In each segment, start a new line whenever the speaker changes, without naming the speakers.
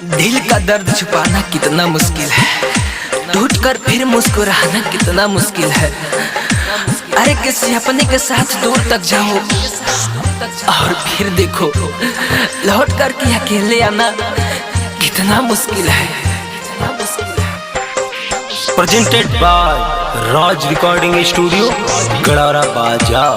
दिल का दर्द छुपाना कितना मुश्किल है, टूट कर फिर मुस्कुराना कितना मुश्किल है। अरे किसी अपने के साथ दूर तक जाओ और फिर देखो, लौट कर के अकेले आना कितना मुश्किल है।
Presented by Raj recording studio, Gadara Bazar.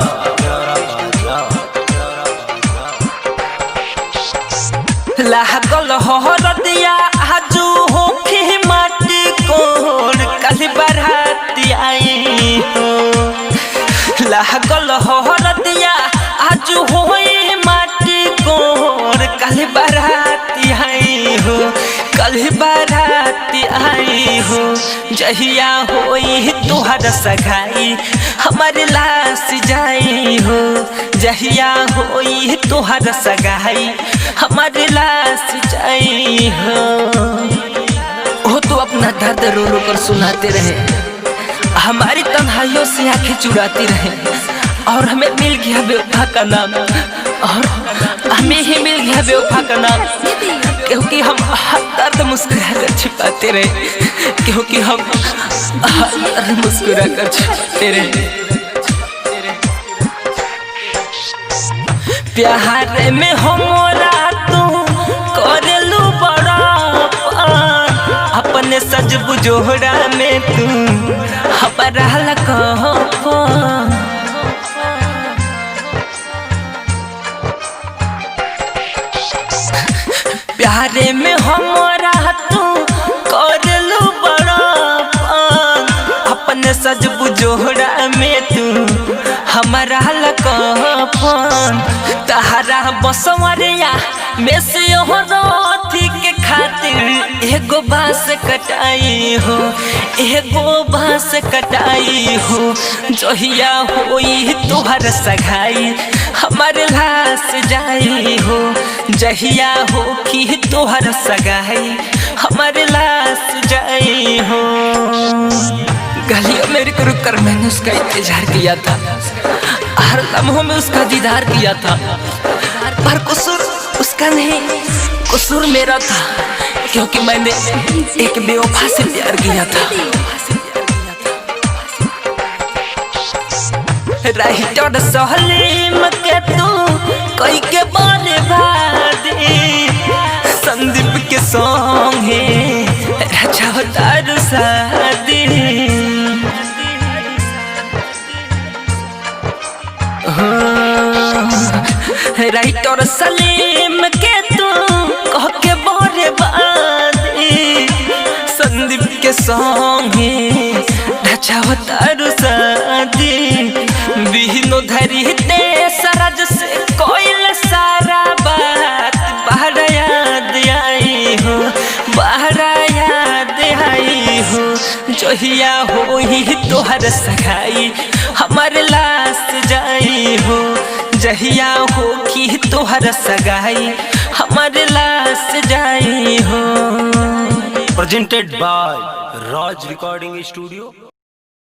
लागल हरदिया आजू होखी माटी कोर, कल बराती आई हो। लागल हरदिया आजू होई माटी कोर, कल बराती आई हो, कल बराती आई हो। जहिया होई तुहर सगाई हमार लाश जाई हो, जहिया होई तुहर सगाई हमार लाश जाई हो। वो तो अपना दर्द रो रो कर सुनाते रहे, हमारी तन्हाइयों से आंखें चुराती रहे, और हमें मिल गया बेवफा का नाम, और हमें ही मिल गया बेवफा का नाम, क्योंकि हम हर दर्द मुस्कुरा कर छिपाते रहे, क्योंकि हम हर दर्द मुस्कुरा कर छिपाते रहे। प्यार में हमरा तू करेलू बड़ापन, अपने सज बुजोहरा में तू हमारा लकपन। प्यारे में हमरा तू करेलू बड़ापन, अपने सज बुजोहरा में तू हमारा लकपन। तहरा बसवरिया में से रथी के खातिर एगो बांस कटाई हो, एगो बांस कटाई हो। जहिया होई तोहर सगाई हमार लाश जाई हो, जहिया हो कि तोहर सगाई हमार लाश जाई हो। गलियों में रुक रुक कर मैंने उसका इंतजार किया था, हर लम्हों में उसका दीदार किया था, पर कसूर उसका नहीं, कसूर मेरा था, क्योंकि मैंने एक बेवफा से प्यार किया था। राइटर सलीम के तू कई के बारे बादी, संदीप के सॉन्ग है राजा तारू शादी। राइटर सलीम के तू कह के बोरे बादी, संदीप के सॉन्ग है राजा तारू शादी। बिहनो धरी दे सरज से कोइल सारा बात, बाहर याद आई हो, बाहर याद आई हो। जहिया होई तोहर सगाई हमार लाश जाई हो, जहिया हो कि तोहर सगाई हमार लाश जाई हो।
Presented by Raj recording studio.